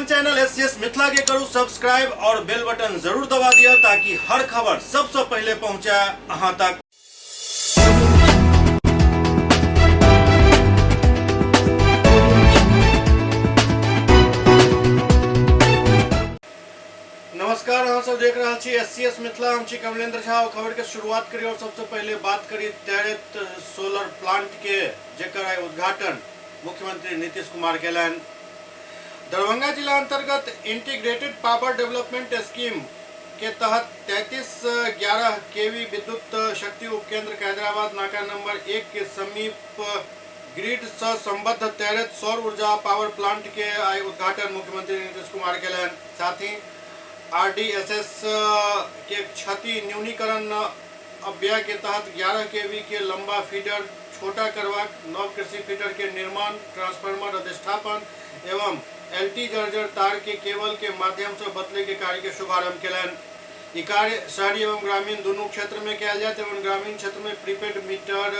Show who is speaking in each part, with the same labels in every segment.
Speaker 1: अपन channel SCS Mithila के करू सब्सक्राइब और बेल बटन जरूर दबा दिया ताकि हर खबर सबसे पहले पहुंचे अहां तक। नमस्कार, अहाँ सब देख रहल छी एससीएस मिथिला। हम छी कमलेंद्र झा और खबर के शुरुआत करी और सबसे पहले बात करी तैरत सोलर प्लांट के, जेकर आइ उद्घाटन मुख्यमंत्री नीतीश कुमार केलनि। दरभंगा जिला अंतर्गत इंटीग्रेटेड पावर डेवलपमेंट स्कीम के तहत 3311 केवी विद्युत शक्ति उपकेंद्र हैदराबाद नाका नंबर 1 के समीप ग्रिड से संबद्ध तैरत सौर ऊर्जा पावर प्लांट के आइ उद्घाटन मुख्यमंत्री नीतीश कुमार केलनि। साथ ही आरडीएसएस के क्षति न्यूनीकरण अव्यय के तहत 11 केवी के लंबा फीडर छोटा करबाक, नव कृषि फीडर के निर्माण, ट्रांसफार्मर अधिष्ठापन एवं एलटी जर्जर तार के केबल के माध्यम से बदले के कार्य के शुभारंभ केलनि। ई कार्य शहरी एवं ग्रामीण दुनू क्षेत्र में कयल जायत एवं ग्रामीण क्षेत्र में प्रीपेड मीटर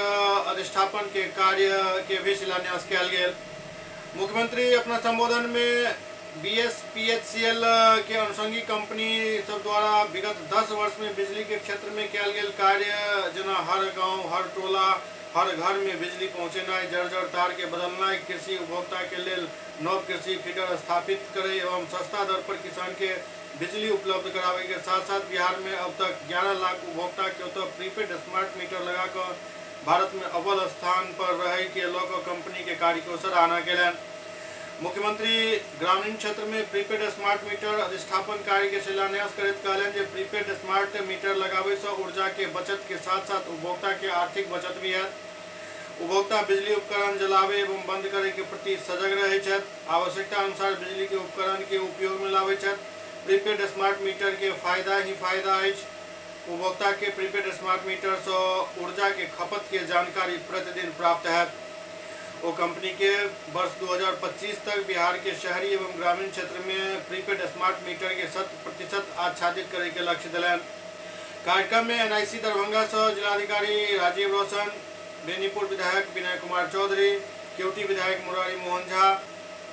Speaker 1: अधिष्ठापन के कार्य के भी शिलान्यास कयल गेल। मुख्यमंत्री अपना संबोधन में बीएसपीएचसीएल के अनुषंगी कंपनी सब द्वारा विगत 10 वर्ष में बिजली के क्षेत्र में कयल गेल कार्य, जेना हर गांव, हर टोला, हर घर में बिजली पहुँचेनाइ, जर्जर तार के बदलनाइ, कृषि उपभोक्ता के लेल नव कृषि फीडर स्थापित करे एवं सस्ता दर पर किसान के बिजली उपलब्ध करावे के साथ साथ बिहार में अब तक 11 लाख उपभोक्ता के ओतऽ प्रीपेड स्मार्ट मीटर लगाकर भारत में अव्वल स्थान पर रहे के लऽ कऽ कंपनी के कार्य के सराहना केलनि। मुख्यमंत्री ग्रामीण क्षेत्र में प्रीपेड स्मार्ट मीटर अधिष्ठापन कार्य के शिलान्यास करैत कहलनि जे प्रीपेड स्मार्ट मीटर लगाबै सँ ऊर्जा के बचत के साथ साथ उपभोक्ता के आर्थिक बचत भी हैत। उपभोक्ता बिजली उपकरण जलावे एवं बंद करे के प्रति सजग रहै छथि, आवश्यकता अनुसार बिजली के उपकरण के उपयोग में लाबै छथि। प्रीपेड स्मार्ट मीटर के फायदा ही फायदा अछि। उपभोक्ता के प्रीपेड स्मार्ट मीटर सँ ऊर्जा के खपत के जानकारी प्रतिदिन प्राप्त हैत। ओ कंपनी के वर्ष 2025 तक बिहार के शहरी एवं ग्रामीण क्षेत्र में प्रीपेड स्मार्ट मीटर के 100% आच्छादित करे के लक्ष्य देलनि। कार्यक्रम में एनआईसी दरभंगा सह जिलाधिकारी राजीव रोशन, बेनीपुर विधायक विनय कुमार चौधरी, केवटी विधायक मुरारी मोहन झा,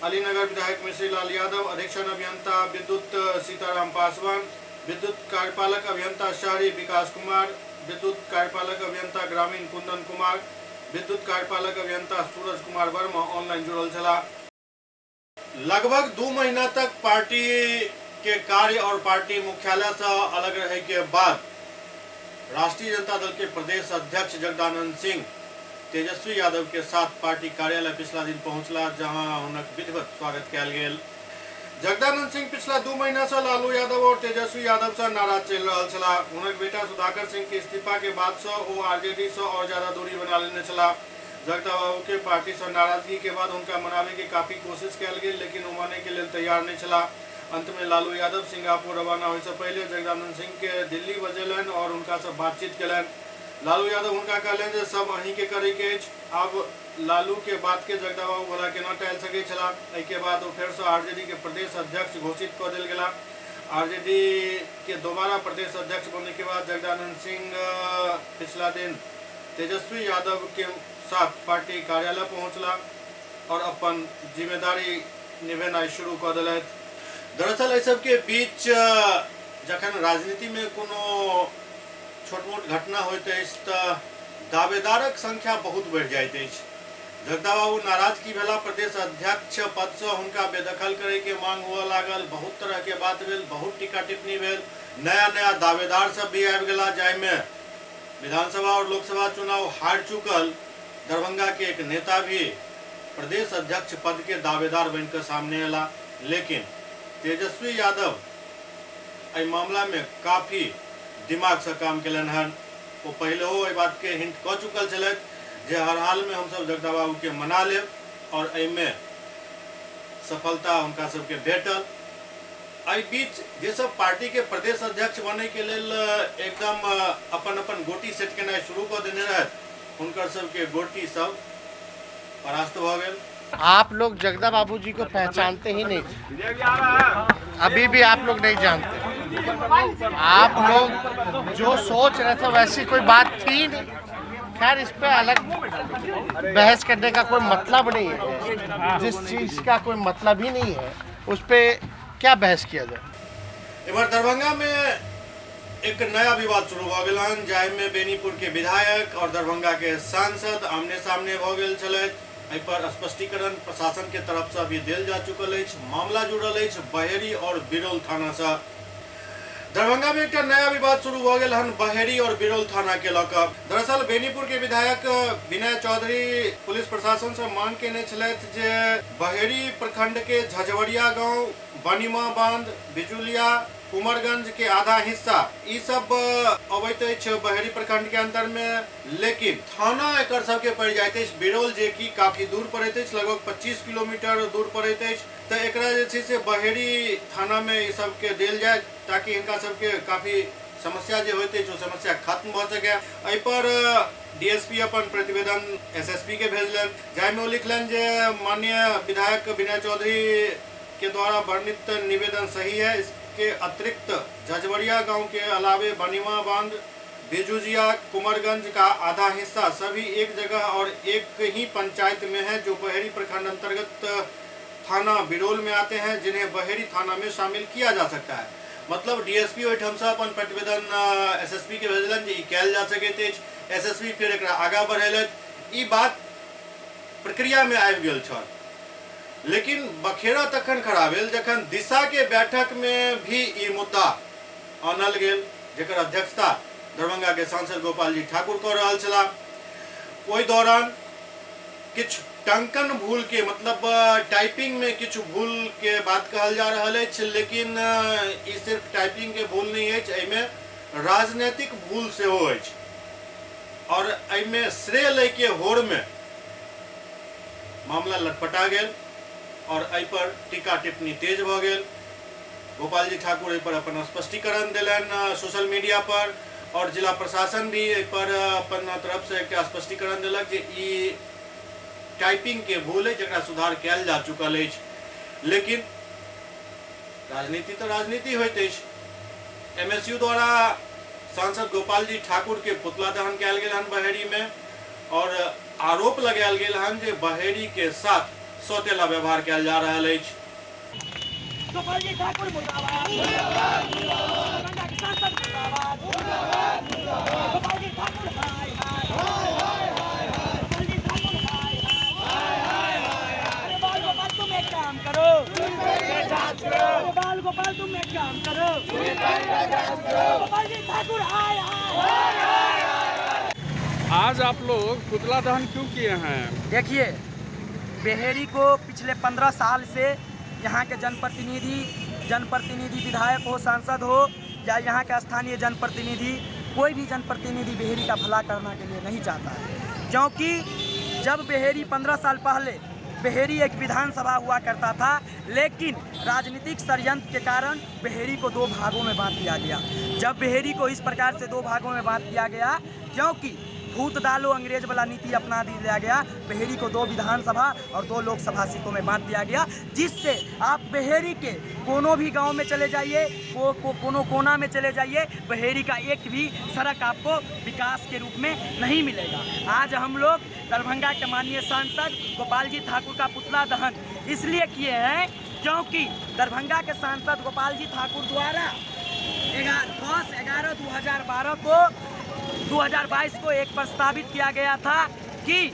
Speaker 1: अलीनगर विधायक मिश्री लाल यादव, अधीक्षण अभियंता विद्युत सीताराम पासवान, विद्युत कार्यपालक अभियंता शहरी विकास कुमार, विद्युत कार्यपालक अभियंता ग्रामीण कुंदन कुमार, विद्युत कार्यपालक अभियंता सूरज कुमार वर्मा ऑनलाइन जुड़ल छलाह। लगभग 2 महीना तक पार्टी के कार्य और पार्टी मुख्यालय से अलग रहे के बाद राष्ट्रीय जनता दल के प्रदेश अध्यक्ष जगदानंद सिंह तेजस्वी यादव के साथ पार्टी कार्यालय पिछला दिन पहुंचला, जहां हुनक विधिवत स्वागत कयल गेल। जगदानंद सिंह पिछला 2 महीना से लालू यादव और तेजस्वी यादव से नाराज चलि रहल छलाह। हुनक बेटा सुधाकर सिंह के इस्तीफा के बाद से ओ आरजेडी से और ज्यादा दूरी बना लेने छलाह। जगदा बाबू के पार्टी से नाराजगी के बाद हुनका मनावे के काफी कोशिश कयल गेल, लेकिन ओ माने के लेल तैयार नहीं छलाह। अंत में लालू यादव सिंगापुर रवाना होय से पहले जगदानंद सिंह के दिल्ली बजेलनि और हुनका से बातचीत केलनि। लालू यादव हुनका कहलनि जे सब अहीं के करे के अछि। आब लालू के बात के जगदा बाबू भला केना टालि सकै छलाह। एहि के बाद ओ फेर से आरजेडी के प्रदेश अध्यक्ष घोषित कऽ देल गेला। आरजेडी के दोबारा प्रदेश अध्यक्ष बनने के बाद जगदानंद सिंह पिछला दिन तेजस्वी यादव के साथ पार्टी कार्यालय पहुंचला और अपन जिम्मेदारी निभेनाइ शुरू कऽ देलथि। दरअसल एहि सबके बीच जखन राजनीति में कोनो छोट मोट घटना होइत अछि तऽ दावेदारक संख्या बहुत बढ़ि जाइत अछि। जगदा बाबू नाराज की भेला, प्रदेश अध्यक्ष पद से हुनका बेदखल करे के मांग हुआ लागल, बहुत तरह के बात भेल, बहुत टीका टिप्पणी भेल, नया नया दावेदार सब भी आबि गेला, जाहिमे विधानसभा और लोकसभा चुनाव हार चुकल दरभंगा के एक नेता भी प्रदेश अध्यक्ष पद के दावेदार बनकर सामने अला। लेकिन तेजस्वी यादव एहि मामला में काफी दिमाग से काम केलनि हन। ओ पहिलहो एहि बात के हिंट कऽ चुकल छलथि जे हर हाल में हमसब जगदा बाबू के मना लेब और एहिमे सफलता हुनका सबके भेटल। एहि बीच जे सब पार्टी के प्रदेश अध्यक्ष बने के लेल एकदम अपन अपन गोटी सेट केनाइ शुरू कऽ देने रहथि, हुनकर सबके गोटी सब परास्त भऽ गेल।
Speaker 2: आप लोग जगदा बाबू जी को पहचानते ही नहीं थे, अभी भी आप लोग नहीं जानते। आप लोग जो सोच रहे थे वैसी कोई बात थी नहीं। खैर, इस पे अलग बहस करने का कोई मतलब नहीं है, जिस चीज़ का कोई मतलब ही नहीं है। उस पर क्या बहस किया जाए।
Speaker 1: इधर दरभंगा में एक नया विवाद शुरू भऽ गेल हन, जाहिमे बेनीपुर के विधायक और दरभंगा के सांसद आमने सामने भऽ गेल छलथि। एहि पर स्पष्टीकरण प्रशासन के तरफ से अभी देल जा चुकल अछि। मामला जुड़ल अछि बहेरी और बिरौल थाना से। दरभंगा में एक नया विवाद शुरू भऽ गेल हन बहेरी और बिरौल थाना के लऽ कऽ। दरअसल बेनीपुर के विधायक विनय चौधरी पुलिस प्रशासन से मांग केने छलथि जे बहेरी प्रखंड के झझवरिया गांव, बनिमा बांध, बिजुलिया, कुमरगंज के आधा हिस्सा ई सब अबैत अछि बहेरी प्रखंड के अंदर में, लेकिन थाना एकर सबके पड़ि जाइत अछि बिरौल, जे कि काफी दूर पड़ैत अछि, लगभग 25 किलोमीटर दूर पड़ैत अछि। तऽ एकरा जे छै से बहेरी थाना में ई सबके देल जाय ताकि हिनका सबके काफी समस्या जे होइत अछि ओ समस्या खत्म भऽ सके। एहि पर डीएसपी अपन प्रतिवेदन एसएसपी के भेजलनि, जाहिमे ओ लिखलनि जे माननीय विधायक विनय चौधरी के द्वारा वर्णित निवेदन सही है। इसके अतिरिक्त झझवरिया गांव के अलावे बनिमा बांध, बिजुजिया, कुमरगंज का आधा हिस्सा सभी एक जगह और एक ही पंचायत में है, जो बहेरी प्रखंड अंतर्गत थाना बिरौल में आते हैं, जिन्हें बहेरी थाना में शामिल किया जा सकता है। मतलब डीएसपी ओहिठाम से अपन प्रतिवेदन एसएसपी के भेजलनि जे ई कयल जा सकैत अछि। एसएसपी फेर एकरा आगाँ बढ़ेलथि। ई बात प्रक्रिया में आबि गेल छल, लेकिन बखेड़ा तखन खड़ा भेल जखन दिशा के बैठक में भी ई मुद्दा आनल गेल, जेकर अध्यक्षता दरभंगा के सांसद गोपाल जी ठाकुर कऽ रहल छलाह। ओहि दौरान किछु टंकन भूल के, मतलब टाइपिंग में किछु भूल के बात कहल जा रहल अछि, लेकिन ई सिर्फ टाइपिंग के भूल नहीं अछि, एहिमे राजनीतिक भूल सेहो अछि और एहिमे श्रेय लै के होड़ में मामला लटपटा गेल और एहि पर टीका टिप्पणी तेज भऽ गेल। गोपाल जी ठाकुर एहि पर अपन स्पष्टीकरण देलनि सोशल मीडिया पर और जिला प्रशासन भी एहि पर अपन तरफ से एकटा स्पष्टीकरण देलक जे ई टाइपिंग के भूल है, जकरा सुधार कयल जा चुकल अछि। लेकिन राजनीति तो राजनीति होइत अछि। एमएसयू द्वारा सांसद गोपाल जी ठाकुर के पुतला दहन कयल गेल हन बहेरी में और आरोप लगायल गेल हन जे बहेरी के साथ सौतेला व्यवहार कयल जा रहल अछि।
Speaker 3: गोपाल जी ठाकुर मुर्दाबाद, दरभंगा के सांसद मुर्दाबाद, गोपाल जी ठाकुर हाय हाय, गोपाल जी ठाकुर हाय हाय। अरे बाल गोपाल तुम एक काम करो, अरे बाल गोपाल तुम एक काम करो, गोपाल जी ठाकुर हाय हाय।
Speaker 4: आज आप लोग पुतला दहन क्यों किए हैं?
Speaker 3: देखिए, बहेरी को पिछले 15 साल से यहाँ के जनप्रतिनिधि विधायक हो, सांसद हो या यहाँ के स्थानीय जनप्रतिनिधि, कोई भी जनप्रतिनिधि बहेरी का भला करना के लिए नहीं चाहता है। क्योंकि जब बहेरी 15 साल पहले बहेरी एक विधानसभा हुआ करता था, लेकिन राजनीतिक षड्यंत्र के कारण बहेरी को दो भागों में बांट दिया गया। जब बहेरी को इस प्रकार से दो भागों में बांट दिया गया, क्योंकि भूत डालो अंग्रेज वाला नीति अपना दिया गया, बहेरी को 2 विधानसभा और 2 लोकसभा सीटों में बांट दिया गया, जिससे आप बहेरी के कोनो भी गांव में चले जाइए, कोनो कोना में चले जाइए, बहेरी का एक भी सड़क आपको विकास के रूप में नहीं मिलेगा। आज हम लोग दरभंगा के माननीय सांसद गोपाल जी ठाकुर का पुतला दहन इसलिए किए हैं क्योंकि दरभंगा के सांसद गोपाल जी ठाकुर द्वारा 10/11/2012 को 2022 को एक प्रस्तावित किया गया था कि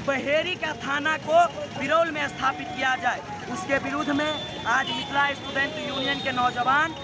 Speaker 3: बहेरी का थाना को बिरौल में स्थापित किया जाए। उसके विरुद्ध में आज मिथिला स्टूडेंट यूनियन के नौजवान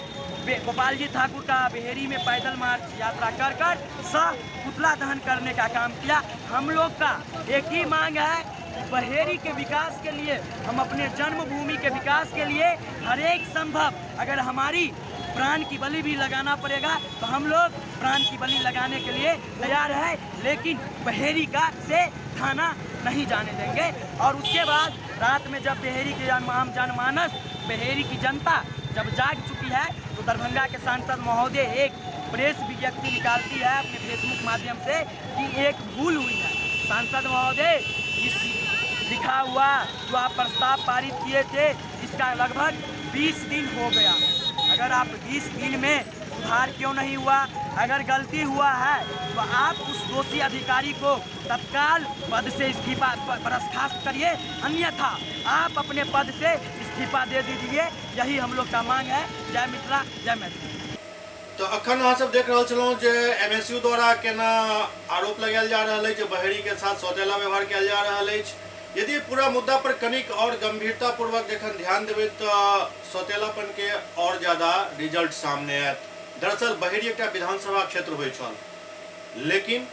Speaker 3: गोपाल जी ठाकुर का बहेरी में पैदल मार्च यात्रा कर कर सह पुतला दहन करने का काम किया। हम लोग का एक ही मांग है, बहेरी के विकास के लिए, हम अपने जन्मभूमि के विकास के लिए हर एक संभव, अगर हमारी प्राण की बलि भी लगाना पड़ेगा तो हम लोग प्राण की बलि लगाने के लिए तैयार है, लेकिन बहेरी का से थाना नहीं जाने देंगे। और उसके बाद रात में जब बहेरी के आम जनमानस, बहेरी की जनता जब जाग चुकी है तो दरभंगा के सांसद महोदय एक प्रेस विज्ञप्ति निकालती है अपने फेसबुक माध्यम से कि एक भूल हुई है। सांसद महोदय, इस लिखा हुआ जो आप प्रस्ताव पारित किए थे इसका लगभग 20 दिन हो गया। अगर आप 20 दिन में सुधार क्यों नहीं हुआ? अगर गलती हुआ है तो आप उस दोषी अधिकारी को तत्काल पद से इस्तीफा बर्खास्त करिए, अन्यथा आप अपने पद से इस्तीफा इस्तीफा दे दीजिए। यही हम लोग का मांग है। जय मिथिला, जय मैथिली।
Speaker 1: तो अखन अहाँ सब देख रहल छलहुँ जे एमएसयू द्वारा केना आरोप लगायल जा रहल अछि जे बहेड़ी के साथ सौतेला व्यवहार कयल जा रहल अछि। यदि पूरा मुद्दा पर कनिक और गंभीरता पूर्वक जखन ध्यान देबै तऽ सौतेलापन के और ज्यादा रिजल्ट सामने आयत। दरअसल बहेड़ी एकटा विधानसभा क्षेत्र होइ छल, लेकिन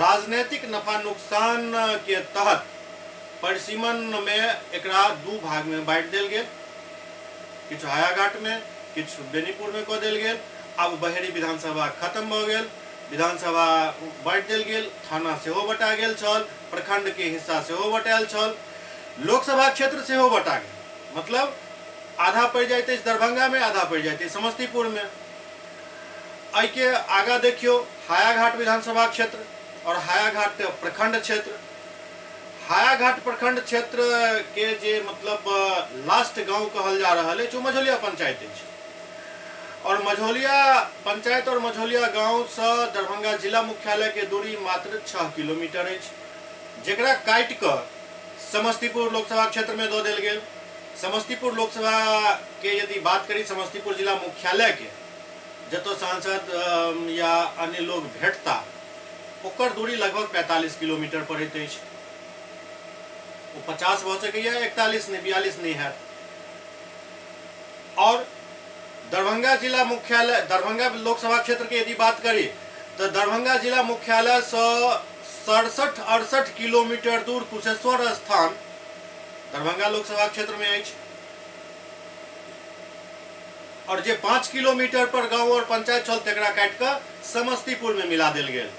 Speaker 1: राजनैतिक नफा नुकसान के तहत परिसीमन में एकरा दू भाग में बांटि देल गेल, किछु हायाघाट में, किछु बेनीपुर में कऽ देल गेल। आब बहेड़ी विधानसभा खत्म भऽ गेल, विधानसभा बांटि देल गेल, थाना सेहो बटा गेल छल, प्रखंड के हिस्सा सेहो बटायल छल, लोकसभा क्षेत्र सेहो बटा गेल। मतलब आधा पड़ि जाइत अछि दरभंगा में, आधा पड़ि जाइत अछि समस्तीपुर में। एहिके आगाँ देखियौ हायाघाट विधानसभा क्षेत्र और हायाघाट प्रखंड क्षेत्र। हायाघाट प्रखंड क्षेत्र के जे मतलब लास्ट गांव कहल जा रहल अछि ओ मझौलिया पंचायत अछि और मझौलिया पंचायत और मझौलिया गांव से दरभंगा जिला मुख्यालय के दूरी मात्र 6 किलोमीटर अछि, जेकरा काटि कऽ समस्तीपुर लोकसभा क्षेत्र में दऽ देल गेल। समस्तीपुर लोकसभा के यदि बात करी समस्तीपुर जिला मुख्यालय के, जतऽ सांसद या अन्य लोग भेटता, ओकर दूरी लगभग 45 किलोमीटर पड़ैत अछि। ओ 50 भऽ सकैया, 41 नहि, 42 नहि हैत। और दरभंगा जिला मुख्यालय, दरभंगा लोकसभा क्षेत्र के यदि बात करी तो दरभंगा जिला मुख्यालय से 67-68 किलोमीटर दूर कुशेश्वर स्थान दरभंगा लोकसभा क्षेत्र में अछि। और जे 5 किलोमीटर पर गांव और पंचायत छल तकरा काटि कऽ समस्तीपुर में मिला देल गेल।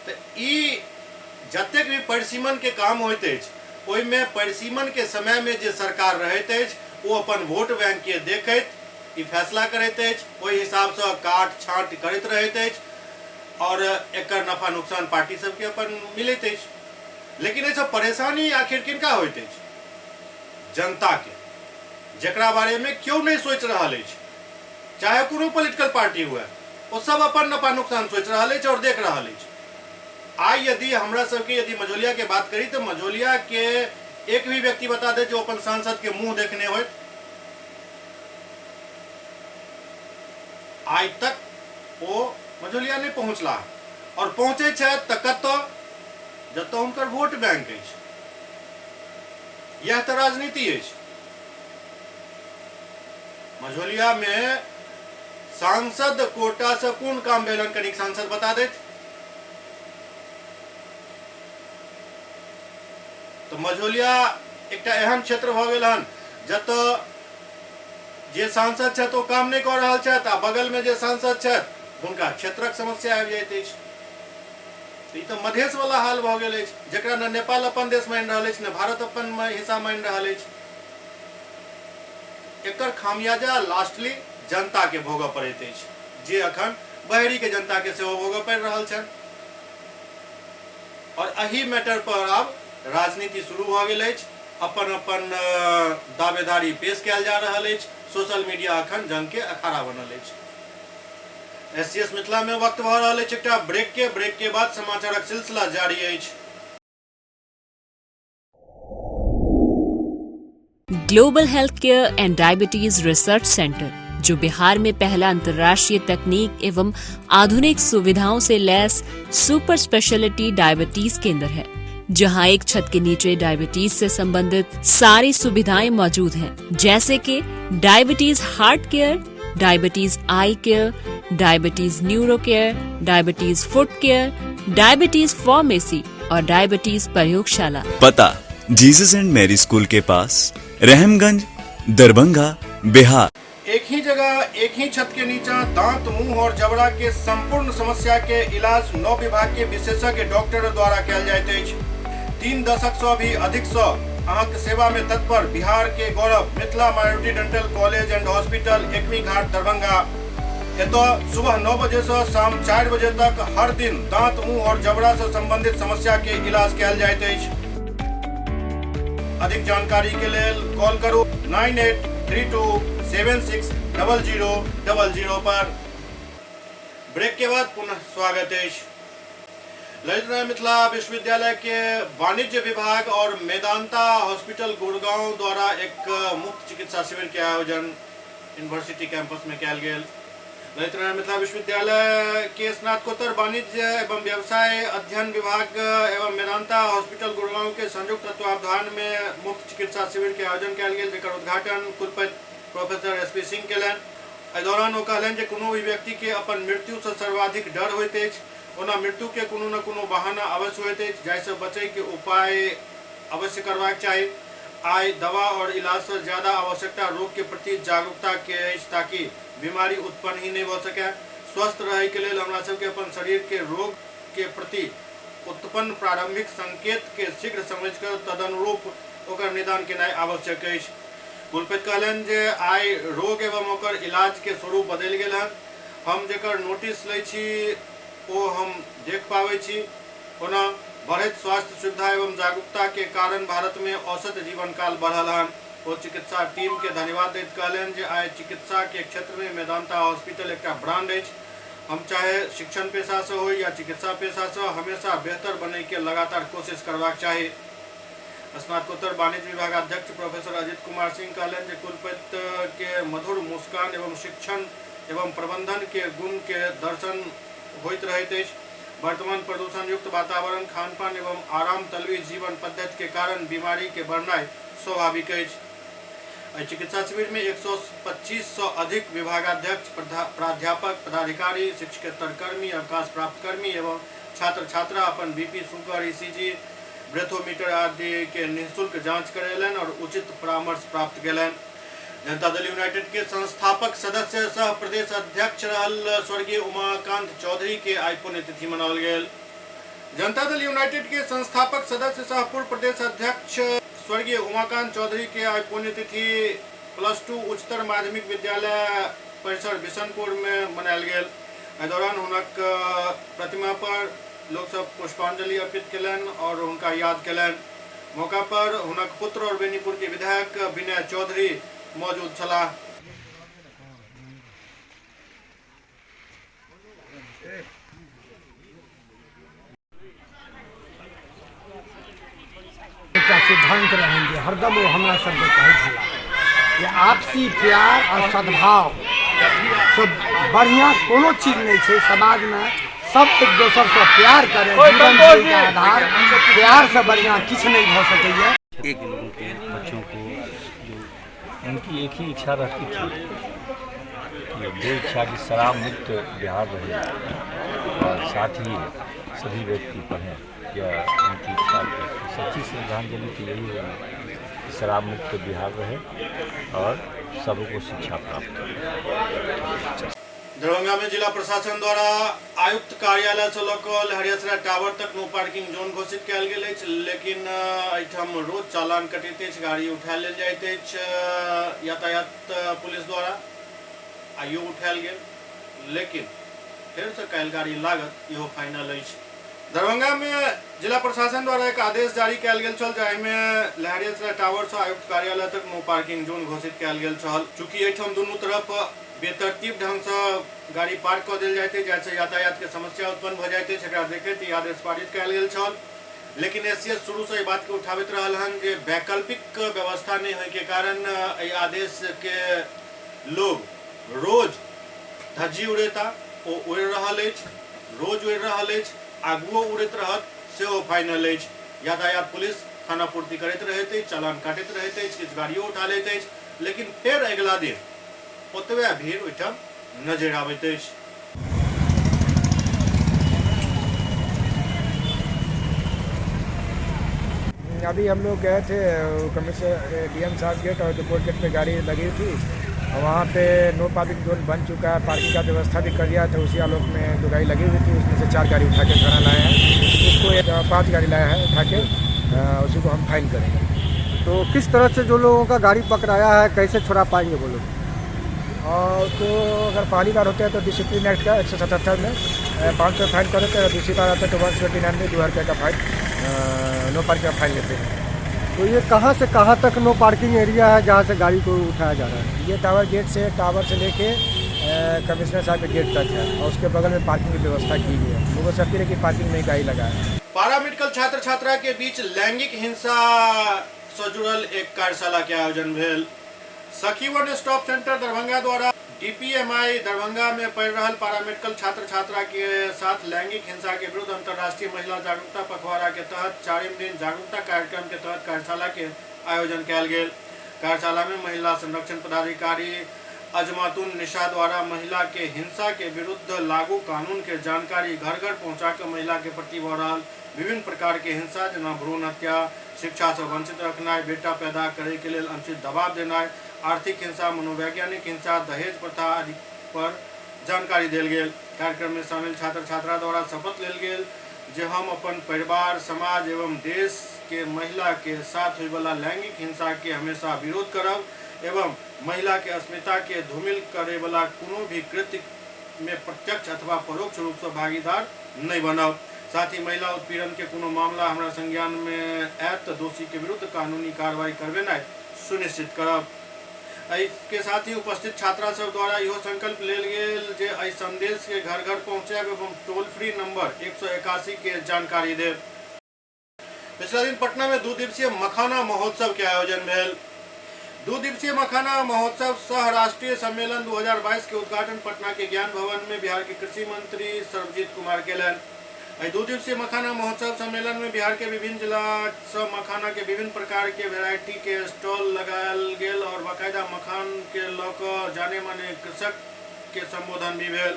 Speaker 1: तऽ ई जतेक भी परिसीमन के काम होइत अछि ओहिमे परिसीमन के समय में जे सरकार रहैत अछि ओ अपन वोट बैंक के देखैत ई फैसला करैत अछि, ओहि हिसाबसँ काट छाँट करैत रहैत अछि और एकर नफा नुकसान पार्टी सबके अपन मिलैत अछि। लेकिन एहिसँ परेशानी आखिर किनका होइत अछि? जनता के, जकरा बारे में केओ नहि सोचि रहल अछि, चाहे कोनो पॉलिटिकल पार्टी हुए, ओ सब अपन नफा नुकसान सोचि रहल अछि और देख रहल अछि। आइ यदि हमरा सबके यदि मझौलिया के बात करी तो मझौलिया के एक भी व्यक्ति बता दे जो अपन सांसद के मुंह देखने होत, आइ तक ओ मझौलिया नहीं पहुंचला। और पहुंचे छथि तऽ कतऽ? जतऽ हुनकर वोट बैंक अछि। यह तऽ राजनीति अछि। मझौलिया में सांसद कोटा से कोन काम भेल हन, कनिक सांसद बता देत। तो मझौलिया एकटा एहन क्षेत्र भऽ गेल हन जतऽ जे सांसद छथि ओ काम नहि कऽ रहल छथि आ बगल में जे सांसद छथि हुनका क्षेत्रक समस्या आबि जाइत अछि। ई तऽ मधेश वाला हाल भऽ गेल अछि, जकरा न नेपाल अपन देश मानि रहल अछि न भारत अपन हिस्सा मानि रहल अछि। एकर खामियाजा लास्टली जनता के भोगऽ पड़ैत अछि, जे अखन बहेड़ी के जनता के सेहो भोगऽ पड़ि रहल छनि। और एहि मैटर पर आब राजनीति शुरू भऽ गेल अछि, अपन अपन दावेदारी पेश कयल जा रहल अछि। सोशल मीडिया अखन जंग के अखाड़ा बनल अछि। एससीएस मिथिला में वक्त भऽ रहल अछि एकटा ब्रेक के, ब्रेक के बाद समाचारक सिलसिला जारी अछि।
Speaker 5: Global health care and diabetes research centre, जो बिहार में पहला अंतर्राष्ट्रीय तकनीक एवं आधुनिक सुविधाओं से लैस सुपर स्पेशलिटी डायबिटीज केंद्र है, जहां एक छत के नीचे डायबिटीज से संबंधित सारी सुविधाएं मौजूद हैं, जैसे कि diabetes heart care, diabetes eye care, diabetes neuro care, diabetes foot care, diabetes pharmacy और डायबिटीज प्रयोगशाला।
Speaker 6: पता जीसस एंड मैरी स्कूल के पास, रहमगंज, दरभंगा, बिहार।
Speaker 1: एक ही जगह एक ही छत के नीचा दांत, मुंह और जबड़ा के संपूर्ण समस्या के इलाज 9 विभाग के विशेषज्ञ डॉक्टर द्वारा कयल जाइत अछि। 3 दशक से भी अधिक से अहाँके सेवा में तत्पर बिहार के गौरव Mithila minority dental college and hospital, Ekmi Ghat, Darbhanga. एतऽ सुबह 9 बजे से शाम 4 बजे तक हर दिन दांत, मुंह और जबड़ा से संबंधित समस्या के इलाज कयल जाइत अछि। अधिक जानकारी के लेल कॉल करू 9832760000 पर। ब्रेक के बाद पुनः स्वागत अछि। ललित नारायण मिथिला विश्वविद्यालय के वाणिज्य विभाग और मेदांता हॉस्पिटल गुड़गांव द्वारा एक मुफ्त चिकित्सा शिविर के आयोजन यूनिवर्सिटी कैंपस में कयल गेल। ललित नारायण मिथिला विश्वविद्यालय के स्नातकोत्तर वाणिज्य एवं व्यवसाय अध्ययन विभाग एवं मेदांता हॉस्पिटल गुड़गांव के संयुक्त तत्वावधान में मुफ्त चिकित्सा शिविर के आयोजन कयल गेल, जकर उद्घाटन कुलपति प्रोफेसर एस पी सिंह केलनि। एहि दौरान ओ कहलनि जे कोनो भी व्यक्ति के अपन मृत्यु से सर्वाधिक डर होइत अछि। ओना मृत्यु के कोनो न कोनो बहाना अवश्य होइत अछि, जाहिसँ बचैके उपाय अवश्य करबाक चाही। आइ दवा और इलाज से ज्यादा आवश्यकता रोग के प्रति जागरूकता के अछि, ताकि बीमारी उत्पन्न ही नहीं भऽ सके। स्वस्थ रहै के लेल हमरा सबके अपन शरीर के रोग के प्रति उत्पन्न प्रारंभिक संकेत के शीघ्र समझिकऽ तदनुरूप ओकर निदान केनाइ आवश्यक अछि। कुलपति कहलनि जे आइ रोग एवं ओकर इलाज के स्वरूप बदलि गेल हन। हम जकर नोटिस लै छी ओ हम देख पाबै छी। ओना बढ़ैत स्वास्थ्य सुविधा एवं जागरूकता के कारण भारत में औसत जीवन काल बढ़ल हन। ओ चिकित्सा टीम के धन्यवाद दैत कहलनि जे आइ चिकित्सा के क्षेत्र में मेदांता हॉस्पिटल एकटा ब्रांड अछि। हम चाहे शिक्षण पेशा से हो या चिकित्सा पेशा से हमेशा बेहतर बने के लगातार कोशिश करबाक चाही। स्नातकोत्तर वाणिज्य विभागाध्यक्ष प्रोफेसर अजित कुमार सिंह कहलनि जे कुलपति के मधुर मुस्कान एवं शिक्षण एवं प्रबंधन के गुण के दर्शन होइत रहैत अछि। वर्तमान प्रदूषण युक्त वातावरण, खानपान एवं आराम तलबी जीवन पद्धति के कारण बीमारी के बढ़नाइ स्वाभाविक अछि। एहि चिकित्सा शिविर में 125 से अधिक विभागाध्यक्ष, प्राध्यापक, पदाधिकारी, शिक्षकेतर कर्मी, अवकाश प्राप्त कर्मी एवं छात्र छात्रा अपन बीपी, शुगर, ईसीजी, ब्रेथोमीटर आदि के निःशुल्क जांच करेलनि और उचित परामर्श प्राप्त केलनि। जनता दल यूनाइटेड के संस्थापक सदस्य सह प्रदेश अध्यक्ष रहल स्वर्गीय उमाकांत चौधरी के आइ पुण्यतिथि मनाओल गेल। जनता दल यूनाइटेड के संस्थापक सदस्य सह पूर्व प्रदेश अध्यक्ष स्वर्गीय उमाकांत चौधरी के आइ पुण्यतिथि +2 उच्चतर माध्यमिक विद्यालय परिसर बिशनपुर में मनायल गेल। एहि दौरान हुनक प्रतिमा पर लोक सब पुष्पांजलि अर्पित केलनि और हुनका याद केलनि। मौका पर हुनक पुत्र और बेनीपुर के विधायक विनय चौधरी मौजूद छलाह।
Speaker 7: एकटा सिद्धांत रहनि जे हरदम ओ हमरा सबके कहै छलाह जे आपसी प्यार और सद्भाव सब बढ़िया कोनो चीज नहीं छै। समाज में सब एक दोसर से प्यार करे, जीवन के आधार प्यार से बढ़िया किछु नहीं भऽ सकैए।
Speaker 8: एक लोगों के बच्चों को जो उनकी एक ही इच्छा रहती थी कि दो इच्छा कि शराब मुक्त बिहार रहे और साथ ही सभी व्यक्ति पढ़ें, या उनकी इच्छा थी। सच्ची श्रद्धांजलि तो यही होगी कि शराब मुक्त बिहार रहे और सबको शिक्षा प्राप्त हो।
Speaker 1: दरभंगा में जिला प्रशासन द्वारा आयुक्त कार्यालय से लऽ कऽ लहरियासराय टावर तक नो पार्किंग जोन घोषित कयल गेल अछि, लेकिन एहिठाम रोज चालान कटैत अछि, गाड़ी उठा लेल जाइत अछि यातायात पुलिस द्वारा। आइयो उठायल गेल, लेकिन फेरसँ काल्हि गाड़ी लागत, इहो फाइनल अछि। दरभंगा में जिला प्रशासन द्वारा एक आदेश जारी कयल गेल छल, जाहिमे लहरियासराय टावर से आयुक्त कार्यालय तक नो पार्किंग जोन घोषित कयल गेल छल। चूँकि एहिठाम दुनू तरफ बेतरतीब ढंग से गाड़ी पार्क कऽ देल जाइत अछि, जाहिसँ यातायात के समस्या उत्पन्न भऽ जाइत अछि, एकरा देखैत ई आदेश पारित कयल गेल छल। लेकिन एससीएस शुरू से ई बात के उठाबैत रहल हन जे वैकल्पिक व्यवस्था नहीं होय के कारण एहि आदेश के लोग रोज धज्जी उड़ेता, ओ उड़ि रहल अछि, रोज उड़ि रहल अछि, आगुओ उड़ैत रहत, सेहो फाइनल अछि। यातायात पुलिस थानापूर्ति करैत रहैत अछि, चालान काटैत रहैत अछि, किछु गाड़ियो उठा लैत अछि, लेकिन फेर अगिला दिन ओतबे भीड़ ओहिठाम नजरि आबैत अछि।
Speaker 7: अभी हम लोग गए थे कमिश्नर डीएम साहब गेट और कोर्ट गेट पे गाड़ी लगी थी, वहाँ पे नो पार्किंग जोन बन चुका है, पार्किंग का व्यवस्था भी कर दिया था। उसी आलोक में दो गाड़ी लगी हुई थी, उसमें से 4 गाड़ी उठा के थाना लाए हैं, उसको एक 5 गाड़ी लाया है उठा के, उसी को हम फाइन करेंगे।
Speaker 9: तो किस तरह से जो लोगों का गाड़ी पकड़ाया है, कैसे छुड़ा पाएंगे वो लोग?
Speaker 7: और तो अगर पहली बार होता है तो डिसिप्लिन एक्ट का 177 में 500 फाइन कर देते हैं, और दूसरी बार आता है तो 179 में 2000 रुपये का फाइन, नो पार्किंग का फाइन लेते हैं।
Speaker 9: तो ये कहाँ से कहाँ तक नो पार्किंग एरिया है जहाँ से गाड़ी को उठाया जा रहा है?
Speaker 7: ये टावर गेट से, टावर से लेके कमिश्नर साहब के गेट तक है और उसके बगल में पार्किंग की व्यवस्था की गई है। लोगों से अपील है कि पार्किंग में गाड़ी लगाए।
Speaker 1: पारामेडिकल छात्र छात्रा के बीच लैंगिक हिंसा से जुड़ल एक कार्यशाला के आयोजन भेल। Sakhi one stop centre Darbhanga द्वारा डीपीएमआई दरभंगा में पढ़ रहल पारामेडिकल छात्र छात्रा के साथ लैंगिक हिंसा के विरुद्ध अंतर्राष्ट्रीय महिला जागरूकता पखवाड़ा के तहत चारिम दिन जागरूकता कार्यक्रम के तहत कार्यशाला के आयोजन कयल गेल। कार्यशाला में महिला संरक्षण पदाधिकारी अजमातुन निशा द्वारा महिला के हिंसा के विरुद्ध लागू कानून के जानकारी घर घर पहुंचाकर महिला के प्रति भऽ रहल विभिन्न प्रकार के हिंसा जेना भ्रूण हत्या, शिक्षा से वंचित रखनाइ, बेटा पैदा करे के लेल अनुचित दबाव देनाइ, आर्थिक हिंसा, मनोवैज्ञानिक हिंसा, दहेज प्रथा आदि पर जानकारी देल गेल। कार्यक्रम में शामिल छात्र छात्रा द्वारा शपथ लेल गेल जे हम अपन परिवार, समाज एवं देश के महिला के साथ होइवला लैंगिक हिंसा के हमेशा विरोध करब एवं महिला के अस्मिता के धूमिल करेवला कोनो भी कृत्य में प्रत्यक्ष अथवा परोक्ष रूप से भागीदार नहीं बनब। साथ ही महिला उत्पीड़न के कोनो मामला हमरा संज्ञान में आयत तो दोषी के विरुद्ध कानूनी कार्रवाई करबेनाइ सुनिश्चित करब। एहि के साथ ही उपस्थित छात्रा सब द्वारा इहो संकल्प लेल गेल जे एहि संदेश के घर घर पहुँचायब एवं टोल फ्री नंबर 181 के जानकारी देब। पिछला दिन पटना में 2 दिवसीय मखाना महोत्सव के आयोजन भेल। 2 दिवसीय मखाना महोत्सव सह राष्ट्रीय सम्मेलन 2022 के उद्घाटन पटना के ज्ञान भवन में बिहार के कृषि मंत्री सर्वजीत कुमार केलनि। एहि 2 दिवसीय मखाना महोत्सव सम्मेलन में बिहार के विभिन्न जिला से मखाना के विभिन्न प्रकार के वेराइटी के स्टॉल लगायल गेल और बाकायदा मखान के लऽ कऽ जाने माने कृषक के संबोधन भी भेल।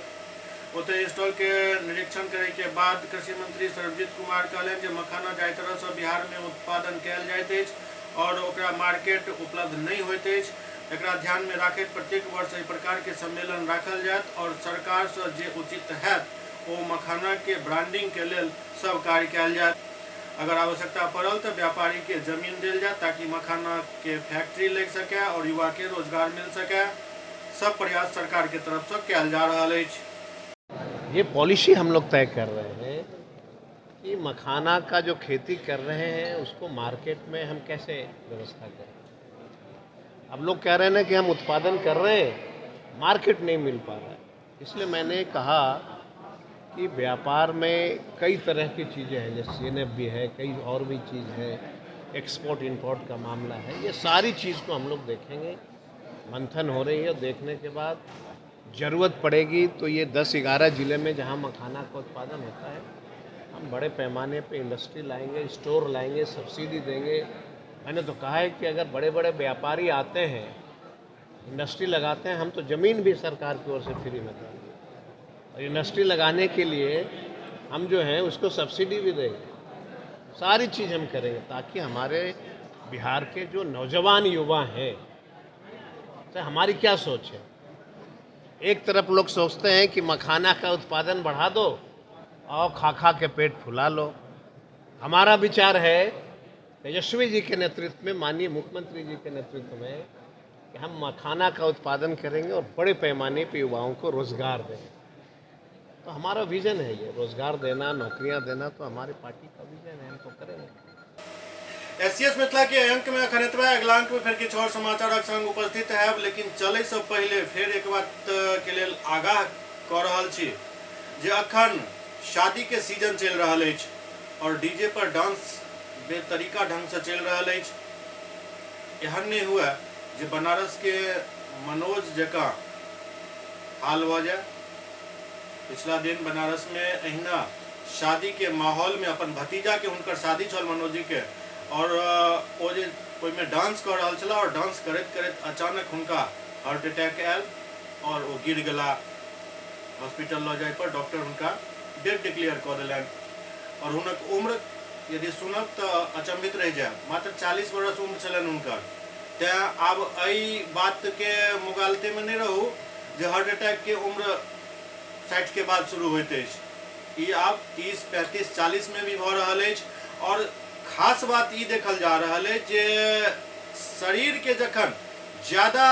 Speaker 1: ओतहि स्टॉल के निरीक्षण करे के बाद कृषि मंत्री सर्वजीत कुमार कहलनि जे मखाना जाहि तरह से बिहार में उत्पादन कयल जाइत अछि और ओकरा मार्केट उपलब्ध नहीं होइत अछि, एकरा ध्यान में राखैत प्रत्येक वर्ष एहि प्रकार के सम्मेलन राखल जायत और सरकार से जे उचित हैत ओ मखाना के ब्रांडिंग के लेल सब कार्य कयल जायत। अगर आवश्यकता पड़ल तो व्यापारी के जमीन देल जाए ताकि मखाना के फैक्ट्री लग सके और युवा के रोजगार मिल सके। सब प्रयास सरकार के तरफ से कयल जा रहा है।
Speaker 2: ये पॉलिसी हम लोग तय कर रहे हैं कि मखाना का जो खेती कर रहे हैं उसको मार्केट में हम कैसे व्यवस्था करें। अब लोग कह रहे हैं ना कि हम उत्पादन कर रहे हैं, मार्केट नहीं मिल पा रहा है। इसलिए मैंने कहा कि व्यापार में कई तरह की चीज़ें हैं, जैसे CNF भी है, कई और भी चीज़ है, एक्सपोर्ट इंपोर्ट का मामला है। ये सारी चीज़ को हम लोग देखेंगे, मंथन हो रही है। देखने के बाद ज़रूरत पड़ेगी तो ये 10-11 ज़िले में जहाँ मखाना का उत्पादन होता है, हम बड़े पैमाने पे इंडस्ट्री लाएंगे, स्टोर लाएंगे, सब्सिडी देंगे। मैंने तो कहा है कि अगर बड़े बड़े व्यापारी आते हैं, इंडस्ट्री लगाते हैं, हम तो ज़मीन भी सरकार की ओर से फ्री में देंगे और इंडस्ट्री लगाने के लिए हम जो हैं उसको सब्सिडी भी देंगे। सारी चीज़ हम करेंगे ताकि हमारे बिहार के जो नौजवान युवा हैं, तो हमारी क्या सोच है, एक तरफ लोग सोचते हैं कि मखाना का उत्पादन बढ़ा दो और खा खा के पेट फुला लो। हमारा विचार है तेजस्वी जी के नेतृत्व में, माननीय मुख्यमंत्री जी के नेतृत्व में, कि हम मखाना का उत्पादन करेंगे और बड़े पैमाने पे युवाओं को रोज़गार देंगे। तो हमारा विजन है ये, रोज़गार देना, नौकरियां देना, तो हमारी पार्टी का विजन है, हम तो करेंगे।
Speaker 1: एससीएस मिथिला के अंक में अखन एतबे। अगला अंक में फिर किछु और समाचारक संग उपस्थित है, लेकिन चले से पहले फिर एक बात के लेल आगाह कऽ रहल छी जे अखन शादी के सीजन चलि रहल अछि और डीजे पर डांस बेतरीका ढंग से चलि रहल अछि। एहन नहीं हुए जे बनारस के मनोज जकाँ हाल भऽ जाए। पिछला दिन बनारस में अहिना शादी के माहौल में अपन भतीजा के हुनकर शादी छल मनोज जी के, और ओ जे ओहिमे डांस कऽ रहल छलाह और डांस करैत करैत अचानक हुनका हार्ट अटैक आयल और ओ गिर गेला। हॉस्पिटल लऽ जाय पर डॉक्टर हुनका डेथ डिक्लेयर कऽ देलनि और हुनक उम्र यदि सुनब तऽ अचंभित रहि जायब, मात्र 40 वर्ष उम्र छलनि हुनकर। तेँ आब एहि बातके मुगालतेमे नहि रहू जे हार्ट अटैकके उम्र 60 के बाद शुरू होइत अछि। ई आब 30, 35, 40 में भी भऽ रहल अछि। और खास बात ई देखल जा रहल अछि जे शरीर के जखन ज़्यादा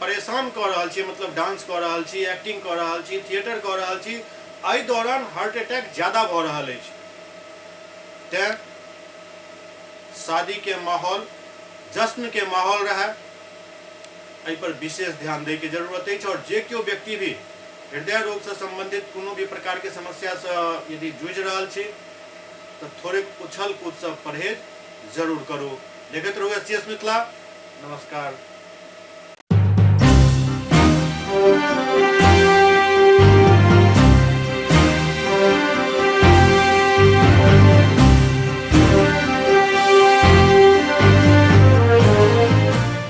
Speaker 1: परेशान कऽ रहल छी, मतलब डांस कऽ रहल छी, एक्टिंग कऽ रहल छी, थिएटर कऽ रहल छी, एहि दौरान हार्ट अटैक ज़्यादा भऽ रहल अछि। तेँ शादी के माहौल, जश्न के माहौल रहे, एहि पर विशेष ध्यान दै के जरूरत अछि। और जे केओ व्यक्ति भी हृदय रोग से संबंधित कोनो भी प्रकार के समस्या से यदि जूझि रहल छी तो थोड़े उछल कूद से परहेज जरूर करू। देखैत रहू एस सी एस मिथिला। नमस्कार।